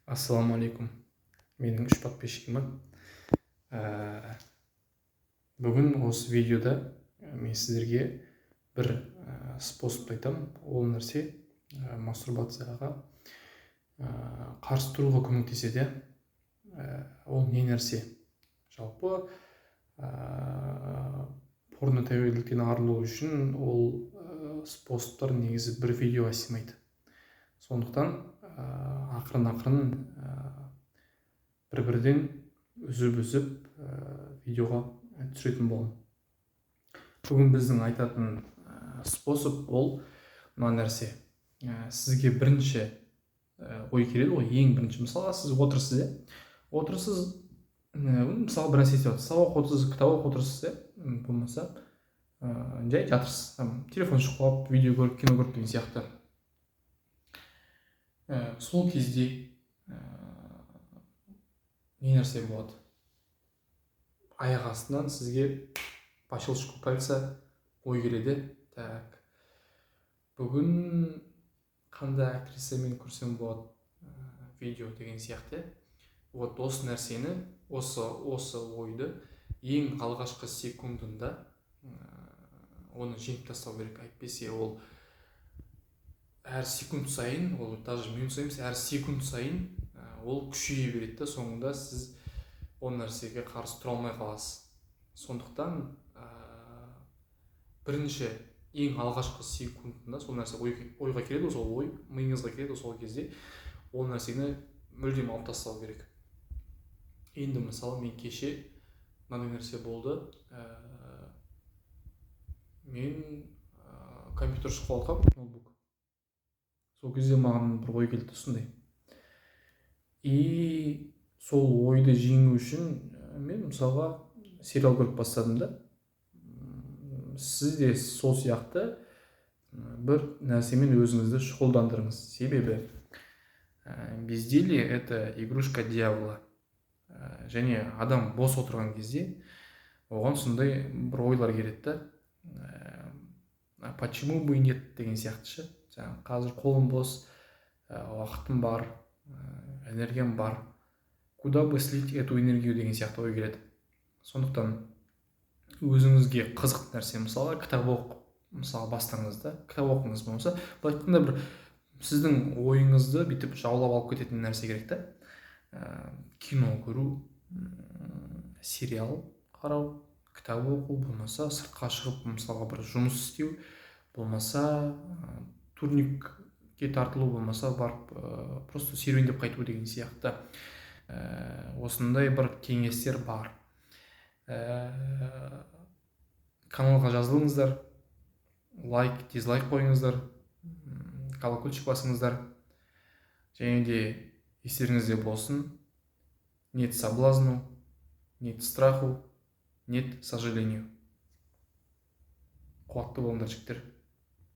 Ассалаумағалейкум, менің үш подписчигіме. Бүгін осы видеода мен сіздерге бір способ айтамын. Ол нәрсе мастурбацияға қарсы тұруға көмектеседі. Ол не нәрсе? Жалпы порно тәуелділіктен арылу үшін ол способтар негізі бір видеоға сыймайды. Сондықтан ақырын ақырын бір бірден үзіп үзіп видеоға түсіретін боламын. Бүгін біздің айтатын способ ол мына нәрсе. Сізге бірінші ой келеді ғой, ең бірінші. Мысалға, сіз отырсыз, иә, отырсыз, мысалы, бір нәрсе істеп жатырсыз, сабақ оқып отырсыз, кітап оқып отырсыз, иә, болмаса жай жатырсыз, там телефон шұқылап, видео көріп, кино көріп деген сияқты. Сол кезде не нәрсе болады? Аяқ астынан сізге по щелчку пальца ой келеді: так, бүгін қандай актрисамен көрсем болады видео деген сияқты, иә. Вот осы нәрсені, осы ойды ең алғашқы секундында оны жеңіп тастау керек. Әйтпесе ол әр секунд сайын, ол даже минут сайын емес, әр секунд сайын ол күшейе береді да, соңында сіз ол нәрсеге қарсы тұра алмай қаласыз. Сондықтан бірінші, ең алғашқы секундында сол нәрсе ойға келеді ғой, сол ой миыңызға келеді ғой, сол кезде ол нәрсені мүлдем алып тастау керек. Енді, мысалы, мен кеше мынандай нәрсе болды. Мен компьютер шұқылап жатқанмын, ноутбук. Сол кезде маған бір ой келді осындай. И сол ойды жеңу үшін мен, мысалға, сериал көріп бастадым да. Сіз де сол сияқты бір нәрсемен өзіңізді шұғылдандырыңыз, себебі безделье — это игрушка дьявола. Және адам бос отырған кезде оған сондай бір ойлар келеді да, «почему бы и нет» деген сияқты ше. Жаңағы қазір қолым бос, уақытым бар, энергиям бар, куда бы слить эту энергию деген сияқты ой келеді. Сондықтан өзіңізге қызықты нәрсе, мысалға, кітап оқып, мысалы, бастаңыз да, кітап оқыңыз. Болмаса, былай айтқанда, бір сіздің ойыңызды бүйтіп жаулап алып кететін нәрсе керек та. Кино көру, сериал қарау, кітап оқу, болмаса сыртқа шығып, мысалға, бір жұмыс істеу, болмаса турникке тартылу, болмаса барып просто серуендеп қайту деген сияқты. Осындай бір кеңестер бар. Каналға жазылыңыздар, лайк, дизлайк қойыңыздар, колокольчик басыңыздар. Және де естеріңізде болсын: нет соблазну, нет страху, нет сожалению. Қуатты болыңдар, жігіттер.